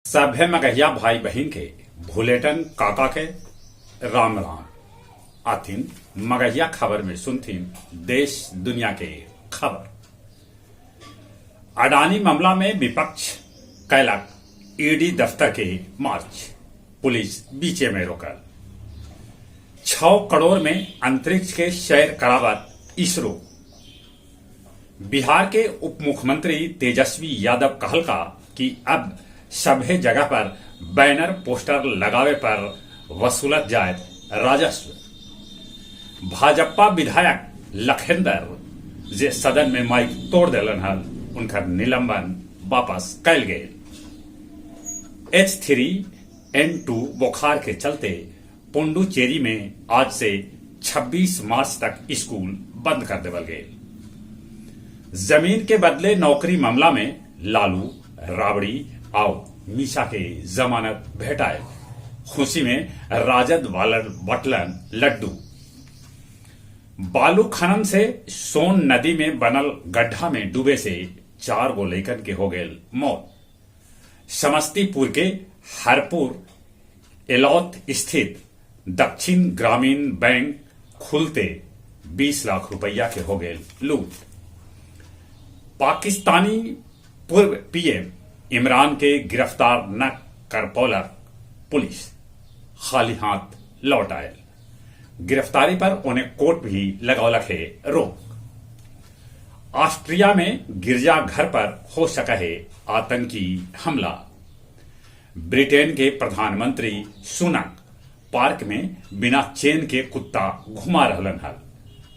सभे मगहिया भाई बहिन के भुलेटन काका के राम राम। आथिन मगहिया खबर में सुनथिन देश दुनिया के खबर। अडानी मामला में विपक्ष कैलक ईडी दफ्तर के मार्च, पुलिस बीचे में रोकल। 6 करोड़ में अंतरिक्ष के सैर करावत इसरो। बिहार के उप मुख्यमंत्री तेजस्वी यादव कहलका कि अब सभे जगह पर बैनर पोस्टर लगावे पर वसूलत जाए राजस्व। भाजपा विधायक लखेंदर जे सदन में माइक तोड़ देलन हल, उनकर निलंबन वापस कैल गेल। H3N2 बुखार के चलते पुडुचेरी में आज से 26 मार्च तक स्कूल बंद कर देवल गेल। जमीन के बदले नौकरी मामला में लालू, राबड़ी आउ मीसा के जमानत भेटायल। खुशी में राजद वालन बटलन लड्डू। बालू खनन से सोन नदी में बनल गड्ढा में डूबे से 4 गो लइकन के हो गेल मौत। समस्तीपुर के हरपुर एलौथ स्थित दक्षिण ग्रामीण बैंक खुलते 20 लाख रुपया के हो गेल लूट। पाकिस्तानी पूर्व पीएम इमरान के गिरफ्तार न कर पौलक पुलिस, खाली हाथ लौट आयल। गिरफ्तारी पर उन्हें कोर्ट भी लगौलक है रोक। ऑस्ट्रिया में गिरजा घर पर हो सका है आतंकी हमला। ब्रिटेन के प्रधानमंत्री सुनक पार्क में बिना चेन के कुत्ता घुमा रहलन हल,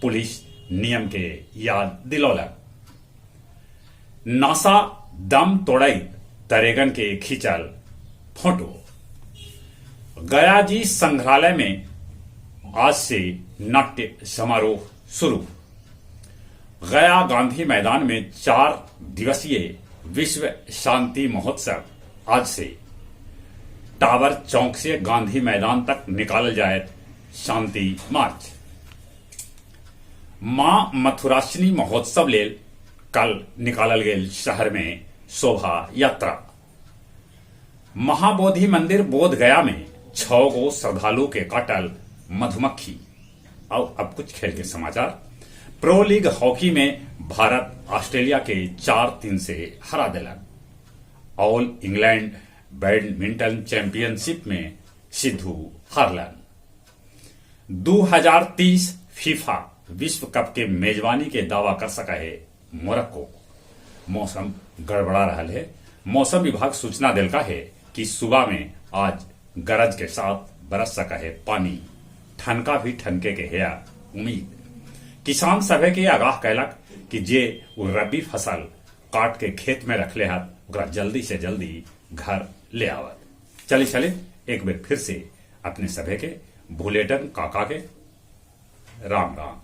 पुलिस नियम के याद दिलौलक। नासा दम तोड़ई तरेगन के खींचल फोटो। गया जी संग्रहालय में आज से नाट्य समारोह शुरू। गया गांधी मैदान में 4 दिवसीय विश्व शांति महोत्सव आज से। टावर चौक से गांधी मैदान तक निकालल जाए शांति मार्च। मां मथुरासिनी महोत्सव लेल कल निकालल गेल शहर में शोभा यात्रा। महाबोधि मंदिर बोध गया में 6 गो श्रद्धालु के काटल मधुमक्खी। और अब कुछ खेल के समाचार। प्रो लीग हॉकी में भारत ऑस्ट्रेलिया के 4-3 से हरा दिलक। ऑल इंग्लैंड बैडमिंटन चैंपियनशिप में सिद्धू हारलन। 2030 फीफा विश्व कप के मेजबानी के दावा कर सका है मोरक्को। मौसम गड़बड़ा रहा है। मौसम विभाग सूचना दिलका है कि सुबह में आज गरज के साथ बरस सका है पानी। ठनका भी ठनके के है उम्मीद। किसान सभे के आगाह कैलक कि जे वो रबी फसल काट के खेत में रखले हत ओकरा जल्दी से जल्दी घर ले आवत। चले चले एक बार फिर से अपने सभे के भुलेटन काका के राम राम।